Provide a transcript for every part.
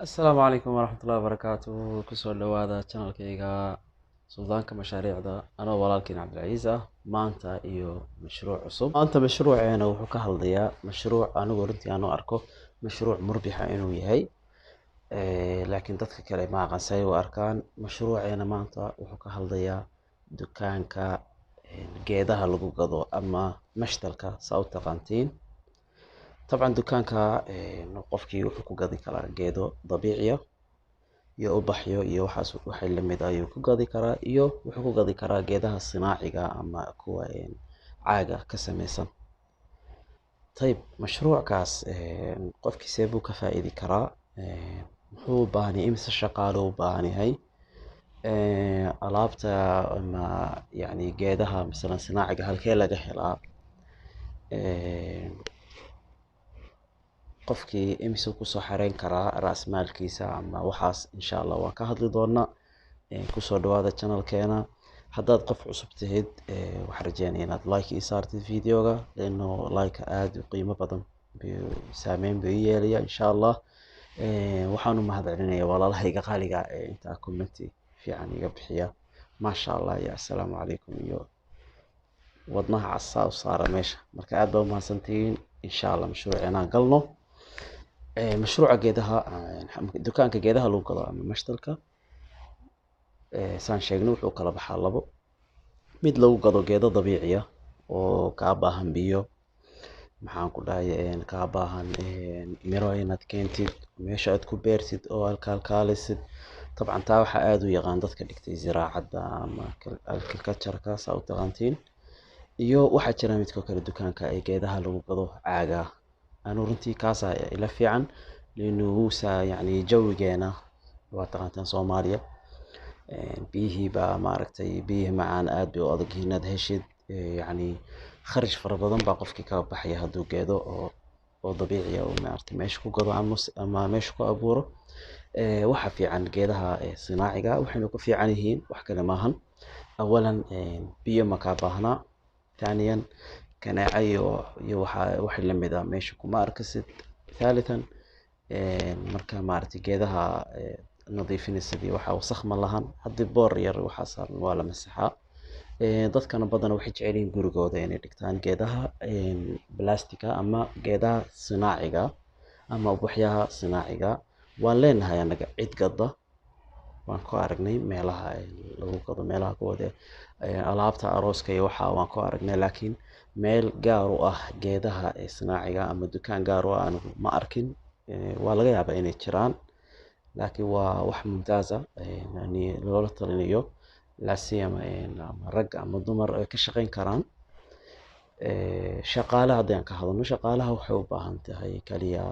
Asalaamu calaykum waraxmatullahi wabarakaatu. Kusoo dhawaada channelkayga Suldaanka Mashaariicda, anoo walaalkiin Cabdilcasiis ah. Maanta iyo mashruuc cusub. Maanta mashruuceena wuxuu ka hadlayaa mashruuc anigu runtii aan u arko mashruuc murbixa inuu yahay, laakiin dadka kale ma aqaan say u arkaan. Mashruuceena maanta wuxuu ka hadlayaa dukaanka geedaha lagu gado ama mashtalka saa u taqaantiin. Dabcan dukaanka qofkii wuxuu ku gadi karaa geedo dabiiciya iyo ubaxyo iyo waxaas waxay lamid ayuu ku gadi karaa, iyo wuxuu ku gadi karaa geedaha sinaaciga ama kuwa caaga ka sameysan. Tayib, mashruuckaas qofkii see buu ka faa'iidi karaa? Muxuu u baahan yahay? Imise shaqaale u baahan yahay? Alaabta ama yacni geedaha masalan sinaaciga halkee laga helaa? Qofkii imise kusoo xareyn karaa raas maalkiisa ama waxaas? Insha Allah waan ka hadli doonaa. Kusoo dhawaada channelkeena. Haddaad qof cusub tihid, waxaan rajeynaya inaad like ii saartid videoga, لأنه like aad u qiimo badan saameyn buu ii yeelaya insha Allah. Waxaan u mahadcelinaya walaalahayga qaaliga ee intaa commenti fiican iga bixiya, maasha Allah iyo assalaamu calaykum iyo wadnaha casaa u saara meesha. Marka aad baa umahadsantihiin. Insha Allah mashruuceenaan galno. Mashruuca geedaha, dukaanka geedaha lagu gado ama mashtalka, saan sheegnay wuxuu kala baxaa labo: mid lagu gado geedo dabiiciya oo kaa baahan biyo, maxaan ku dhahay, kaa baahan miro inaad keentid meesha aad ku beertid oo aad kaalkaalisid. Dabcan taa waxaa aad u yaqaan dadka dhigtay ziraacadda ama agriculture-ka saa u taqaantiin. Iyo waxaa jira midkoo kale, dukaanka ee geedaha lagu gado caaga. Anu runtii kaasaa ila fiican, لأنه wuusaa yacni jawigeena waa taqaantaan Soomaaliya, biyihii baa maaragtay, biyihii macaan aad bay u adag yihiin inaad heshid. Yacni kharash fara badan baa qofkii kaga baxaya hadduu geedo oo dabiici ah uu maaragtay meesha ku gado ama meesha ku abuuro. Waxa fiican geedaha sinaaciga, waxayna ku fiican yihiin wax kale maahan: awalan biyo ma kaa baahnaa, thaniyan kaneeca iyo waxa wixii lamid ah meesha kuma arkasid, thalithan marka maaragtay geedaha nadiifinaysid iyo waxa wasakh ma lahan, haddii boor yar waxaa saaran waa la masaxaa. Dadkana badanaa waxay jecel yihiin gurigooda inay dhigtaan geedaha blastika ama geedaha sinaaciga ama ubaxyaha sinaaciga. Waan leenahay anaga cid gadda, waan ku aragnay meelaha lagu gado, meelaha kuwada alaabta arooska iyo waxa waan ku aragnay, laakiin meel gaar u ah geedaha sinaaciga ama dukaan gaar u ah anigu ma arkin. Waa laga yaabaa inay jiraan, laakiin waa wax mumtaaza yani loola talinayo, laa siyama ama rag ama dumar ay ka shaqeyn karaan. Shaqaalaha haddii aan ka hadalno, shaqaalaha waxay u baahan tahay kaliya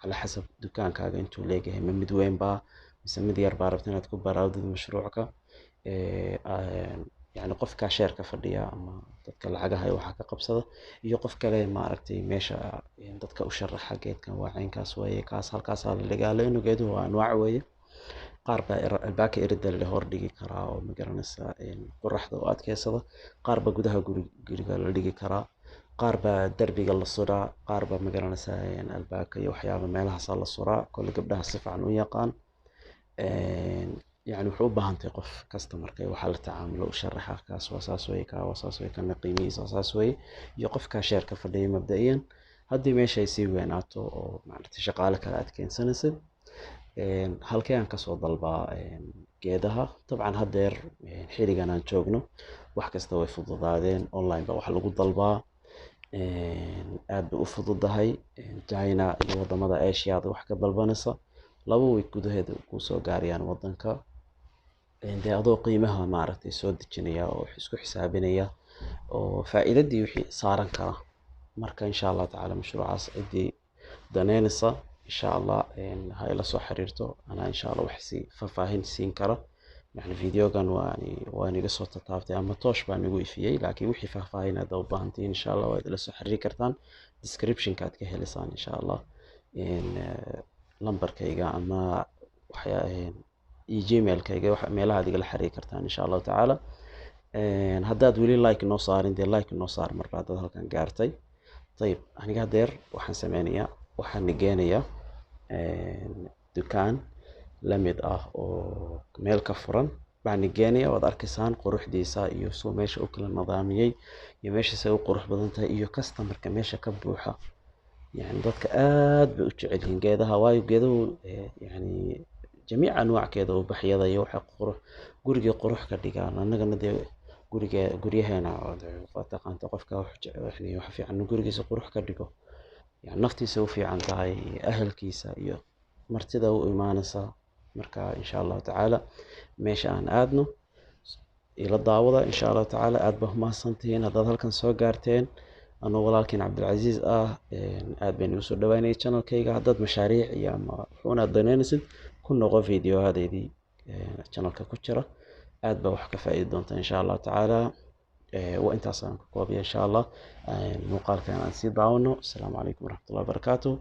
cala xasab dukaankaaga intuu leeyahay, ma mid weyn baa mise mid yar baa rabta inaad ku baraawdid mashruucka. Yani qof cashier-ka fadhiya ama dadka lacagaha iyo waxa ka qabsada, iyo qof kale maaragtay meesha dadka u sharaxa geedkan waa caynkaas weeye, kaas halkaasaa la dhigaa, لأنه geeduhu waa anwaac weeye. Qaar baa albaabka irida la hor dhigi karaa oo magaranaysaa qoraxda u adkeysada, qaar baa gudaha guriga la dhigi karaa, qaar baa darbiga la suraa, qaar baa magaranaysaa albaabka iyo waxyaaba meelahaasaa la suraa. Kolle gabdhaha si fiican u yaqaan. Yani wuxuu u baahan tahay qof customerka waxaa la tacaamulo, u sharaxa kaas waa saas weye, kaa waa saas weye, kana qiimihiisa waa saas weye, iyo qof cashier-ka fadhiya mabda'iyan. Haddii meesha ay sii weynaato oo maaragtay shaqaale kale aad keensanaysid. Halkee aan kasoo dalbaa geedaha? Dabcan haddeer xilligan aan joogno wax kasta way fududaadeen, online baa wax lagu dalbaa, aad bay u fududahay. China iyo wadamada Asia aad wax ka dalbanaysa, 2 week gudaheed kusoo gaarayaan wadanka, dee adoo qiimaha maaragtay soo dejinaya oo isku xisaabinaya oo faa'iidadii wixii saaran kara. Marka insha Allah tacaala mashruucaas ciddii daneynaysa insha Allah ha ila soo xiriirto, anaa insha Allah wax si faahfaahin siin kara. Yani videogan waan iga soo tataabtay ama toosh baan igu ifiyey, laakiin wixii faahfaahin hadda u baahantihiin insha Allah waad ila soo xiriiri kartaan. Description-ka aad ka helaysaan insha Allah lambarkayga ama waxyaa iyo Gmail-kayga, meelaha aad igala xiriiri kartaan insha Allahu tacaala. Haddaad weli like noo saarin, dee like noo saar marba haddaad halkan gaartay. Tayib, aniga hadeer waxaan sameynayaa, waxaan nigeenayaa. Dukaan la mid ah oo meel ka furan baan geenaya. Waad arkaysaan quruxdiisa iyo suu meesha u kala nidaamiyey iyo meesha say u qurux badan tahay iyo customerka meesha ka buuxa. Yani dadka aad bay u jecel yihiin geedaha, waayo geeduhu yani jamiic anwaackeeda ubaxyada iyo waxa qurux guriga qurux ka dhigaan. Annagana dee guriga guryaheena waa taqaanta, qofka wax jecel wax fiican gurigiisa qurux ka dhigo, yani naftiisa u fiican tahay iyo ahalkiisa iyo martida u imaanaysa. Marka insha Allahu tacaala meesha aan aadno ila daawada insha Allahu tacaala. Aad baa mahadsantihiin haddaad halkan soo gaarteen. Anuu walaalkiin Cabdilcasiis ah, aad baan igu soo dhawaanayay channelkayga. Haddaad mashaariic iyo ama wuxuuna danaynaysid, ku noqo videohadeydii channelka ku jira, aad baa wax ka faa'iidi doonta insha Allahu tacaala. Waa intaas aan ku koobiya insha Allah. Muuqaalkan aan sii daawano. Asalaamu calaykum waraxmatullahi wabarakaatu.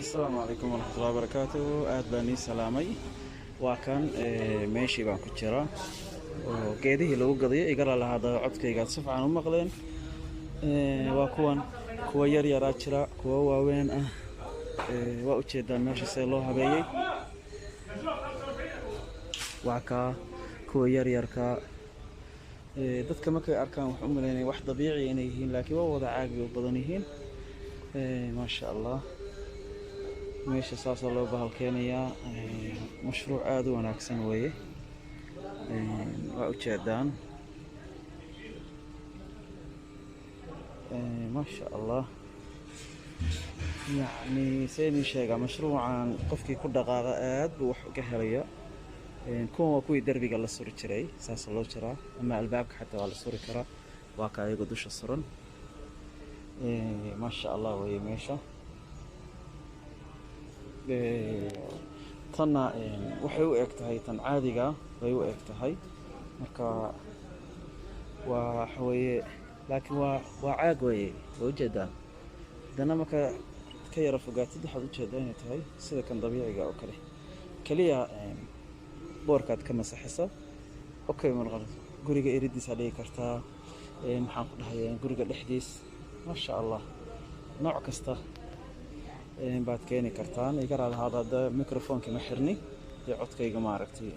Asalaamu calaykum waraxmatullahi wabarakaatu. Aad baan ii salaamay. Waa kan meeshii baan ku jiraa oo geedihii lagu gadayo. Igala lahaada codkaygaad si fiican u maqleen. Waa kuwan, kuwa yar yaraa jira, kuwa waaweyn ah. Waa ujeedaa meesha see loo habeeyey. Waa kaa kuwa yar yarka. Dadka markay arkaan wax u malaynaya wax dabiici inay yihiin, laakiin waa wada caag bay u badan yihiin. Maasha Allah, meesha saasaa loo bahalkeenayaa. Mashruuc aada u wanaagsan weeye, waa ujeedaan. Maasha Allah, yacni see idin sheegaa, mashruucan qofkii ku dhaqaaqa aad buu wax uga helaya. Kuwan waa kuwii derbiga la suri jiray, saasa loo jiraa, ama albaabka xataa waa la suri karaa. Waa ka ayago dusha suran. Maasha Allah weeye meesha. Tanna waxay u eg tahay tan caadiga bay u eg tahay, marka waa waxa weeye, laakiin waa caag weeye, waa ujeedaan. Haddana marka ka yara fogaatid waxaad ujeedaa inay tahay sida kan dabiiciga oo kale, keliya boorkaad ka masaxaysa. Okay, marqal guriga eridiisa dhigi kartaa, maxaan ku dhahayaa, guriga dhexdiis. Maasha Allah, nooc kasta baad keeni kartaan. Iga raali ahaada hadda microphoneka ma xirni dee, codkayga maaragtay